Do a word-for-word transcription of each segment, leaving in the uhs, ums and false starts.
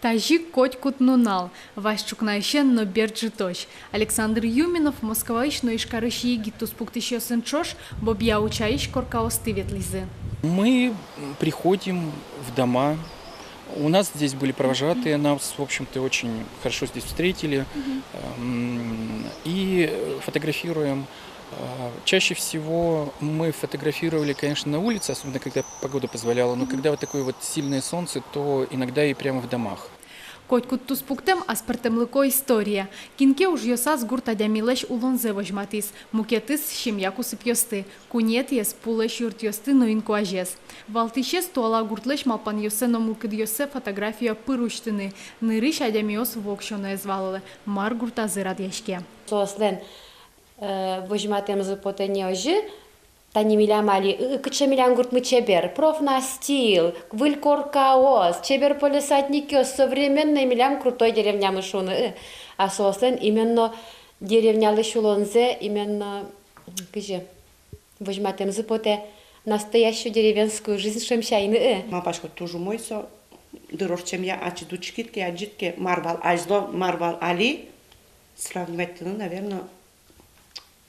Тазьы котькуд нунал, вазь ӵукнаысен но бер ӝытозь. Александр Юминов Москваысь но Ижкарысь егит туспуктӥсьёсын ӵош Бобья-Учаысь коркаосты ветлӥзы. Мы приходим в дома. У нас здесь были провожатые, нас, в общем-то, очень хорошо здесь встретили. М, и, э, фотографируем. А, чаще всего мы фотографировали, конечно, на улице, особенно когда погода позволяла, но когда вот такое вот сильное солнце, то иногда и прямо в домах. Котькуд туспуктэм аспӧртэмлыко история. Кин ке ужъёсаз гурт адямилэсь улонзэ возьматӥз, мукетыз семья кусыпъёсты, куинетӥез пулэсь юртъёсты но инкуазез. Валтӥсез — туала гуртлэсь малпанъёссэ но мылкыдъёссэ фотография пыр усьтыны. Нырысь адямиос воксё но ӧз валалэ, мар гуртазы радъяське. Соослэн, э, возьматэмзы потэ ни озьы: тани милям али, ы, кыӵе милям гуртмы чебер, профнастил, выль коркаос, чебер полисадникъёс, современной милям крутой деревнямы шуыны, ы. А соослэн именно деревнялэсь улонзэ, именно, кызьы, возьматэмзы потэ настоящую деревенскую жизнь шуэм сямен, ы. Малпасько, туж умой со, дыр ортчемъя ачид учкид ке, адӟид ке, мар вал азьло, мар вал али, сравнивать карыны, наверно,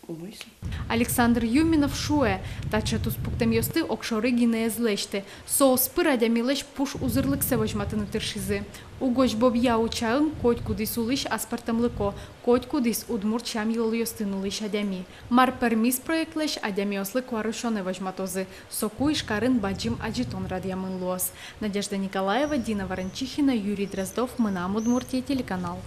умой со. Александр Юминов шуэ, таӵе туспуктэмъёсты огшоры гинэ ӧз лэсьты, соос пыр адямилэсь пуш узырлыксэ возьматыны тыршизы. Угось Бобья-Учаын котькудӥз улӥсь аспӧртэмлыко, котькудӥз удмурт сям-йылолъёсты нуллӥсь адями. «Мар пӧрмиз» проектлэсь адямиослы куарусёнэ возьматозы, соку Ижкарын бадӟым адӟытон радъямын луоз. Надежда Николаева, Дина Ворончихина, Юрий Дроздов, «Мынам Удмуртие» телеканал.